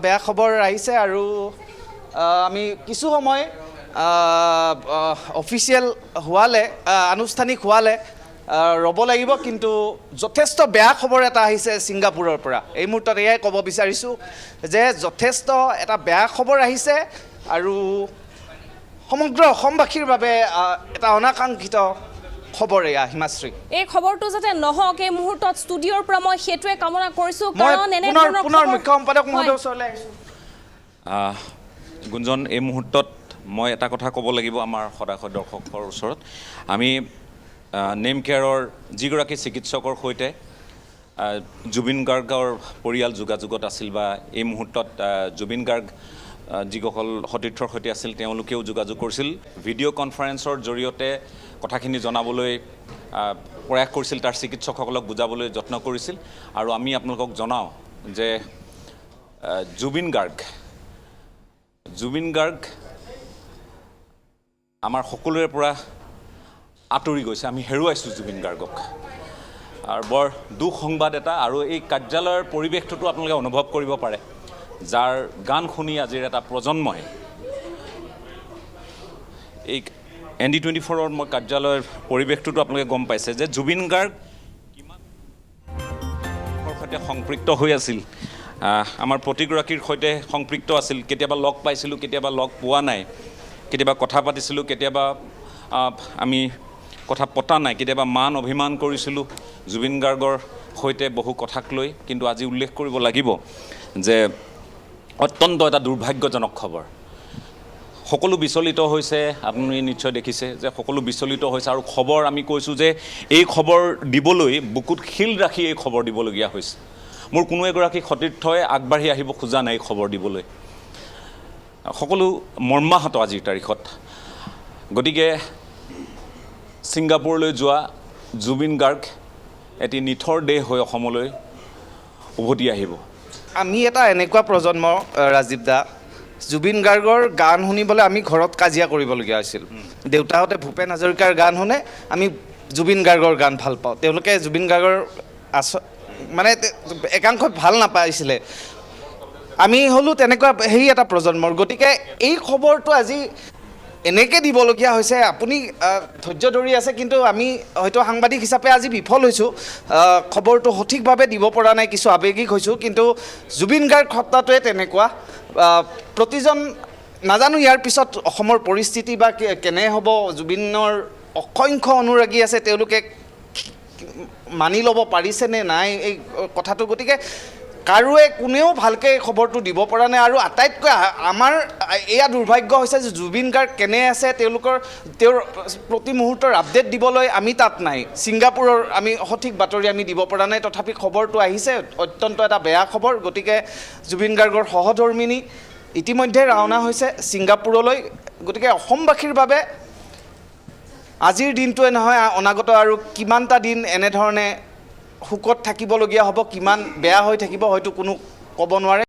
বেয়া খবৰ আহিছে আৰু আমি কিছু সময় অফিচিয়েল হোৱালে, আনুষ্ঠানিক হোৱালে ৰ'ব লাগিব। কিন্তু যথেষ্ট বেয়া খবৰ এটা আহিছে ছিংগাপুৰৰ পৰা। এই মুহূৰ্তত এয়াই ক'ব বিচাৰিছোঁ যে যথেষ্ট এটা বেয়া খবৰ আহিছে আৰু সমগ্ৰ অসমবাসীৰ বাবে এটা অনাকাংক্ষিত খবৰ এয়া। হিমাশ্ৰী, এই খবৰটো যাতে নহওক, এই মুহূৰ্তত ষ্টুডিঅ'ৰ পৰা মই সেইটোৱে কামনা কৰিছোঁ। মই কাৰণ পুনৰ এনেধৰণৰ পুনৰ খবৰ মুখ্য সম্পাদক মহোদয়ৰ হয়। ওচৰলৈ আহিছোঁ। গুঞ্জন, এই মুহূৰ্তত মই এটা কথা ক'ব লাগিব আমাৰ সদাশয় দৰ্শকৰ ওচৰত। আমি নেমকেয়াৰৰ যিগৰাকী চিকিৎসকৰ সৈতে জুবিন গাৰ্গৰ পৰিয়াল যোগাযোগত আছিল বা এই মুহূৰ্তত জুবিন গাৰ্গ যিসকল সতীৰ্থৰ সৈতে আছিল, তেওঁলোকেও যোগাযোগ কৰিছিল। ভিডিঅ' কনফাৰেন্সৰ জৰিয়তে কথাখিনি জনাবলৈ প্ৰয়াস কৰিছিল, তাৰ চিকিৎসকসকলক বুজাবলৈ যত্ন কৰিছিল। আৰু আমি আপোনালোকক জনাওঁ যে জুবিন গাৰ্গ আমাৰ সকলোৰে পৰা আঁতৰি গৈছে। আমি হেৰুৱাইছোঁ জুবিন গাৰ্গক আৰু বৰ দুখ সংবাদ এটা। আৰু এই কাৰ্যালয়ৰ পৰিৱেশটোতো আপোনালোকে অনুভৱ কৰিব পাৰে, যাৰ গান শুনি আজিৰ এটা প্ৰজন্মই, এই এনডি 24ৰ মই কাৰ্যালয়ৰ পৰিৱেশটোতো আপোনালোকে গম পাইছে যে জুবিন গাৰ্গ কিমান সৈতে সংপৃক্ত হৈ আছিল, আমাৰ প্ৰতিগৰাকীৰ সৈতে সংপৃক্ত আছিল। কেতিয়াবা লগ পাইছিলোঁ, কেতিয়াবা লগ পোৱা নাই, কেতিয়াবা কথা পাতিছিলোঁ, কেতিয়াবা আমি কথা পতা নাই, কেতিয়াবা মান অভিমান কৰিছিলোঁ জুবিন গাৰ্গৰ সৈতে বহু কথাক লৈ। কিন্তু আজি উল্লেখ কৰিব লাগিব যে অত্যন্ত এটা দুৰ্ভাগ্যজনক খবৰ। সকলো বিচলিত হৈছে। আপুনি নিশ্চয় দেখিছে যে সকলো বিচলিত হৈছে। আৰু খবৰ আমি কৈছোঁ যে এই খবৰ দিবলৈ বুকুত শিল ৰাখি এই খবৰ দিবলগীয়া হৈছে। মোৰ কোনো এগৰাকী সতীৰ্থই আগবাঢ়ি আহিব খোজা নাই এই খবৰ দিবলৈ। সকলো মৰ্মাহত আজিৰ তাৰিখত। গতিকে ছিংগাপুৰলৈ যোৱা জুবিন গাৰ্গ এটি নিথৰ দেহ হৈ অসমলৈ উভতি আহিব। আমি এটা এনেকুৱা প্ৰজন্ম, ৰাজীৱ দা, জুবিন গাৰ্গৰ গান শুনিবলৈ আমি ঘৰত কাজিয়া কৰিবলগীয়া হৈছিল। দেউতাহঁতে ভূপেন হাজৰিকাৰ গান শুনে, আমি জুবিন গাৰ্গৰ গান ভাল পাওঁ। তেওঁলোকে জুবিন গাৰ্গৰ মানে একাংশই ভাল নাপাইছিলে। আমি হ'লোঁ তেনেকুৱা সেই এটা প্ৰজন্মৰ। গতিকে এই খবৰটো আজি এনেকৈ দিবলগীয়া হৈছে। আপুনি ধৈৰ্য ধৰি আছে, কিন্তু আমি হয়তো সাংবাদিক হিচাপে আজি বিফল হৈছোঁ, খবৰটো সঠিকভাৱে দিব পৰা নাই, কিছু আৱেগিক হৈছোঁ। কিন্তু জুবিন গাৰ্গ সত্তাটোৱে তেনেকুৱা। প্ৰতিজন নাজানো ইয়াৰ পিছত অসমৰ পৰিস্থিতি বা কেনে হ'ব। জুবিনৰ অসংখ্য অনুৰাগী আছে, তেওঁলোকে মানি ল'ব পাৰিছেনে নাই এই কথাটো? গতিকে কাৰোৱে কোনেও ভালকৈ খবৰটো দিব পৰা নাই। আৰু আটাইতকৈ আমাৰ এয়া দুৰ্ভাগ্য হৈছে যে জুবিন গাৰ্গ কেনে আছে, তেওঁৰ প্ৰতি মুহূৰ্তৰ আপডেট দিবলৈ আমি তাত নাই। ছিংগাপুৰৰ আমি সঠিক বাতৰি আমি দিব পৰা নাই। তথাপি খবৰটো আহিছে, অত্যন্ত এটা বেয়া খবৰ। গতিকে জুবিন গাৰ্গৰ সহধৰ্মিনী ইতিমধ্যে ৰাওনা হৈছে ছিংগাপুৰলৈ। গতিকে অসমবাসীৰ বাবে আজিৰ দিনটোৱে নহয়, অনাগত আৰু কিমানটা দিন এনেধৰণে শোকত থাকিবলগীয়া হ'ব, কিমান বেয়া হৈ থাকিব, হয়তো কোনো ক'ব নোৱাৰে।